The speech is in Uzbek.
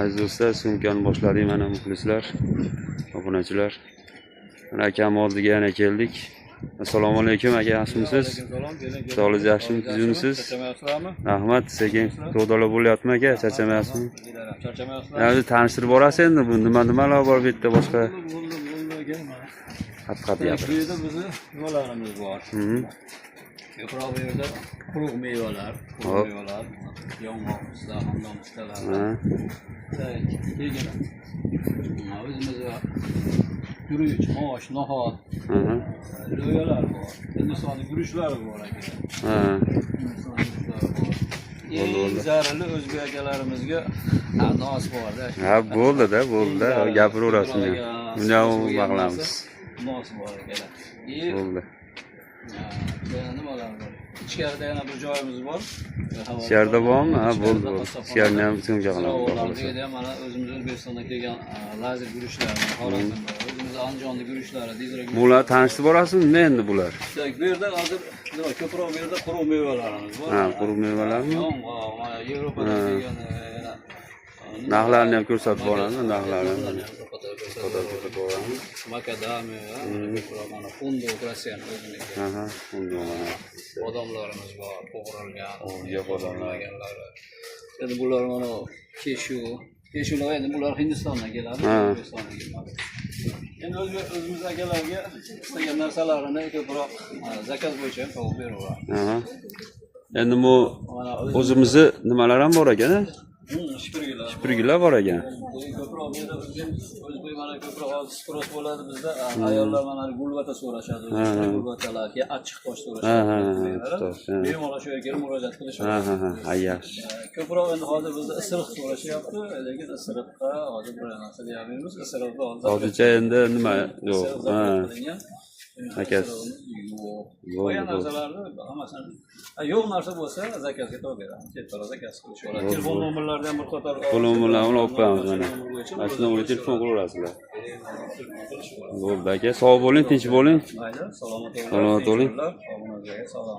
Aziz do'stlar, съёмка ni boshladik mana, muxlislar, obunachilar. Mana akam oldiga yana keldik. Assalomu alaykum, aka, yaxshimisiz? Sog'ligingiz yaxshimi, tuzukmisiz? Charchamayapsizlarmi? Rahmat, sekin to'dalar bo'lyaptimi, aka, charchamayapsizmi? Charchamayapsizlar? Endi tanishtirib borasiz endi, bu nima nimalar bor bu yerda boshqa? Bo'ldi, bo'ldi, aka. Mana. Qat-qat Bu gapirasiz. yerda bizni nimalarimiz bor? Ko'proq bu yerda quruq mevalar, quruq mevalar, yong'oq, pista, xandon pistalar. Keyin o'zimizda guruch, mosh, no'xat, lo'yalar bor. Hindistonning guruchlari bor, aka. Hindiston guruchlari bor. Eng Bo'ldi. zararli o'zbek akalarimizga nos borda. Ha, bo'ldi-da, bo'ldi-da, gapiraverasiz. Buni ham nima qilamiz? Nos bor akalar. И Bo'ldi. yana nimalar bor? Ichkarida yana bir joyimiz bor. Ichkarida bormi? Ha, Ichkarida bo'ldi, bo'ldi. qassobxonada. Ichkarini ham съёмка qilamiz, xudo Zirovorlar xohlasa. Bu yerda ham mana o'zimiz O'zbekistondan kelgan lazer guruchlari, Xorazmda o'zimiz Andijonni guruchlari, dizra. Bular tanishtirib borasizmi? Nima endi bular? Так, bu yerda hozir nima, ko'proq bu yerda quruq mevalarimiz bor. Ha, quruq mevalarmi? Yong'oq, mana Yevropadan kelgan yana Narxlarini ham ko'rsatib boramiz, narxlarini. Narxlarini ham ko'rsatib Ko'rsatib boramiz. Makadamiya, ko'proq mana funduk, Rossiyani o'ziniki. Aha, unda mana. Bodomlarimiz bor, qovurilgan, Qovurilgan bodomlar. qovurilmaganlari. Endi bular mana keshu. Keshular endi bular Hindistondan keladi, O'zbekistondan kelmadi. Endi o'zimiz akalarga istagan narsalarini ko'proq заказ bo'yicha ham topib beraveramiz. Aha. Endi bu Mana o'zimizni nimalar ham bor ekan, a? Shpirgilar. Shpirgilar bor ekan. Ko'proq bu yerda o'zbek mana ko'proq hozir спрос bo'ladi bizda. Ayollar mana gulvata so'rashadi, gulvatalar, keyin achchiq tosh so'rashadi. Ha, ha, ha, tosh, ha. Bemalol shu yerga kelib murojaat qilishadi. Ha, yaxshi. Ko'proq endi hozir bizda isiriq so'rashyapti, lekin isiriqqa hozir bir narsa deyolmaymiz. Isiriqda hozir Hozircha endi nima yo'q. isiriq запрет qilingan. Aka. Isirig'imiz yo'q. Bo'ldi, Qolgan bo'ldi. narsalarni hammasini, yo'q narsa bo'lsa, заказ ga topib beramiz. Tezroq заказ qilishaveradi. Telefon nomerlarini ham bir qator Telefon nomerlarini olib qo'yamiz mana. Nomer bo'yicha Mana shu nomerga telefon qilaverasizlar. Telefon qilishaveradi. Bo'ldi, aka, sog' bo'ling, tinch bo'ling. Mayli, salomat bo'ling. Salomat bo'ling. Obunachilarga salom.